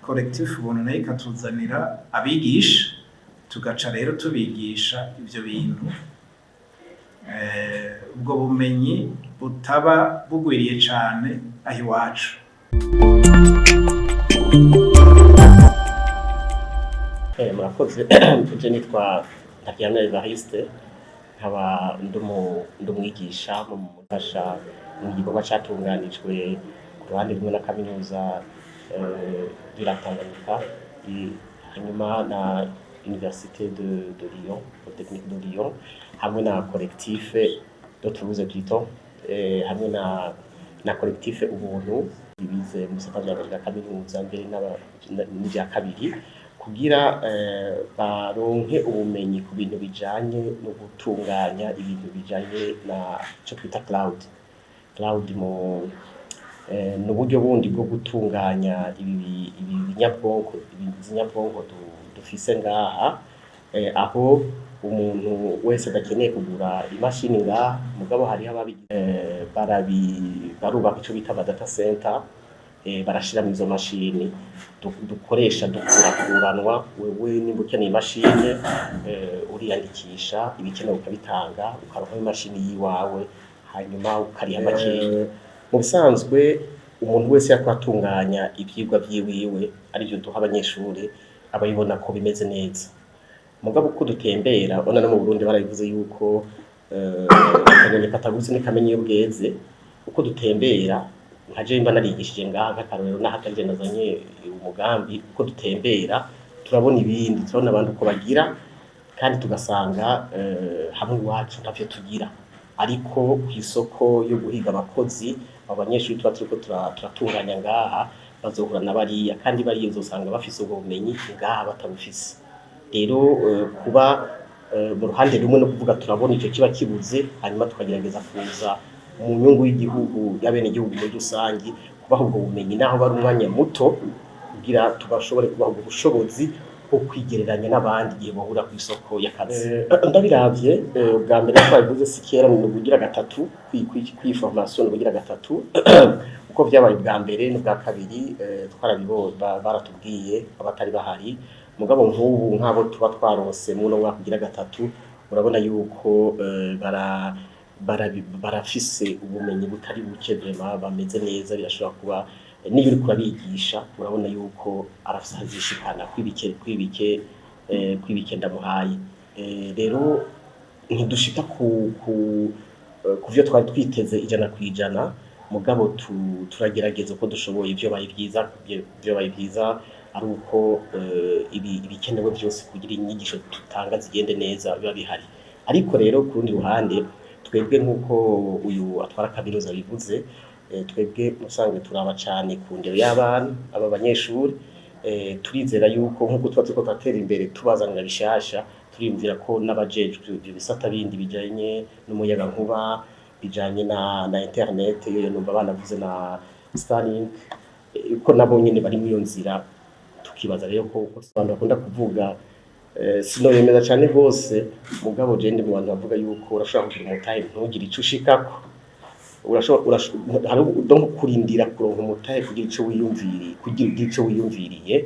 Collectif Ubuntu nayo ikatuzanira abigisha, tugaca rero tubigisha ivyo bintu. Ubwo bumenyi butaba bugwiriye cane aho iwacu. Murakoze. Je nitwa Ntakiramya Evariste, nkaba ndumwigisha mu mufasha mu gikorwa catunganijwe ku ruhande rumwe na kaminuza de la Tanganyika, hanyuma na Université de Lyon, Polytechnique de Lyon, hamwe na Collectif de Toulouse plutôt, hamwe na Collectif Ubuntu, bize mu bisata vya mbere vya kaminuza mbere n'ivya kabiri, kugira baronke ubumenyi ku bintu bijanye no gutunganya ibintu bijanye na ico twita cloud. Cloud mu ni uburyo bundi bwo gutunganya ibi binyabwonko, izi nyabwonko dufise ngaha, aho umuntu wese adakeneye kugura imashini ngaha, mugabo hariho barubaka ico bita ama data center, barashiramwo izo mashini dukoresha dukurakuranwa. Wewe nimba ukeneye imashini, uriyandikisha, ibikenewe ukabitanga, ukaronka imashini yiwawe, hanyuma ukariha makeya. Mu bisanzwe umuntu wese yariko atunganya ivyigwa vyiwiwe, arivyo duha abanyeshuri, aba abibona ko bimeze neza. Mugabo uko dutembera, ubona no mu Burundi barabivuze yuko akanyoni katagurutse ntikamenya iyo bweze. Uko dutembera, nka jewe mba narigishije ngaha nk'akarorero, naho atari je nazanye umugambi, uko dutembera turabona ibindi, turabona abantu uko bagira, kandi tugasanga hamwe iwacu ntavyo tugira. Ariko kw'isoko yo guhiga abakozi, abo banyeshuri tuba turiko turatunganya ngaha bazohura na bariya, kandi bariya uzosanga bafise ubwo bumenyi ngaha batabufise. Rero kuba mu ruhande rumwe no kuvuga turabona ico kiba kibuze, hanyuma tukagerageza kuza mu nyungu y'igihugu, y'abenegihugu muri rusangi, kubaha ubwo bumenyi naho bari umwanya muto, kugira tubashobore kubaha ubwo bushobozi bwo kwigereranya n'abandi igihe bahura kw'isoko y'akazi. Ndabiravye, bwa mbere twabivuze si kera, ni ubugira gatatu kw'iyi formation, ni ubugira gatatu, uko vyabaye ubwa mbere n'ubwa kabiri twarabibonye, baratubwiye abatari bahari. Mugabo nk'ubu nk'abo tuba twaronse muno mwaka ugira gatatu, urabona yuko barafise ubumenyi butari buke, vraiment bameze neza. Birashobora kuba niyo uriko urabigisha, urabona yuko arafise aho azishikana kwibike ndamuhaye. Rero ntidushika ku vyo twari twiteze 100%, mugabo turagerageza uko dushoboye. Vyobaye vyiza ari uko ibikenewe vyose kugira inyigisho tutanga zigende neza biba bihari. Ariko rero ku rundi ruhande, twebwe nk'uko uyu atwara kaminuza bivuze, twebwe musanzwe turaba cane ku ndero y'abana, aba banyeshuri. Turizera yuko nk'uko tuba turiko turatera imbere tubazanira bishasha, turiyumvira ko n'abajejwe ivyo bisata bindi bijanye n'umuyagankuba, bijanye na internet, yo numva banavuze na Starlink, ko nabo nyene bari muri iyo nzira. Tukibaza rero ko abantu bakunda kuvuga, sinoyemeza cane gose, mugabo je ndi mu bantu bavuga yuko urashobora kugira umutahe ntugire ico ushikako. Urashobora donc kurindira kuronka umutahe kugira ico wiyumviriye, kugira ugire ico wiyumviriye,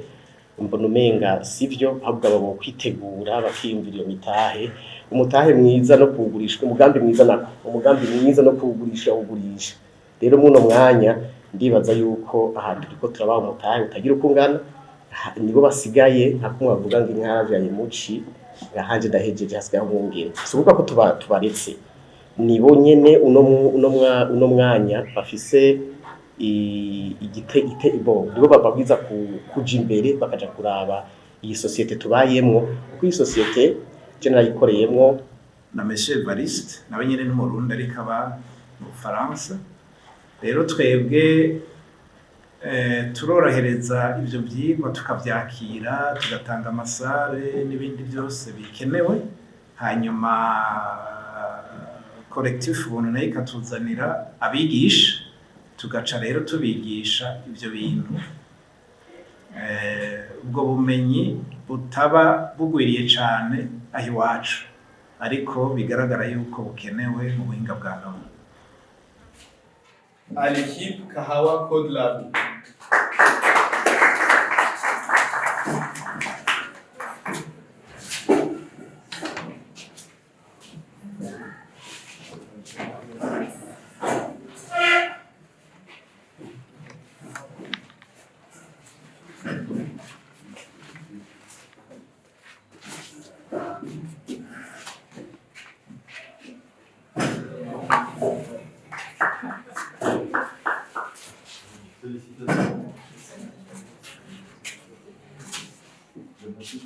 mbona umenga sivyo. Ahubwo abo kwitegura bakiyumvira iyo mitahe, umutahe mwiza no kuwugurisha, umugambi mwiza nako, umugambi mwiza no kuwugurisha ugurisha. Rero muno mwanya ndibaza yuko aha turiko turabaha umutahe utagira uko ungana, nibo basigaye nka kumwe bavuga ngo inka yaravyaye muci, ngahanje ndahejeje, hasigaye umwungere. Si ukuvuga ko tubaretse, nibo nyene uno mwanya bafise igite ite bo nibo bababwiza kuja imbere, bakaja kuraba iyi société tubayemwo, kuko iyi société je narayikoreyemwo. Na Monsieur Evariste nawe nyene n'Umurundi, ariko aba mu Bufaransa. Rero twebwe turorohereza ivyo vyigwa, tukavyakira, tugatanga ama salles n'ibindi byose bikenewe, hanyuma Collectif Ubuntu nayo ikatuzanira abigisha, tugaca rero tubigisha ivyo bintu. Ubwo bumenyi butaba bugwiriye cane aho iwacu, ariko bigaragara yuko bukenewe mu buhinga bwa none. À l'équipe Kahawa Code Lab. Merci.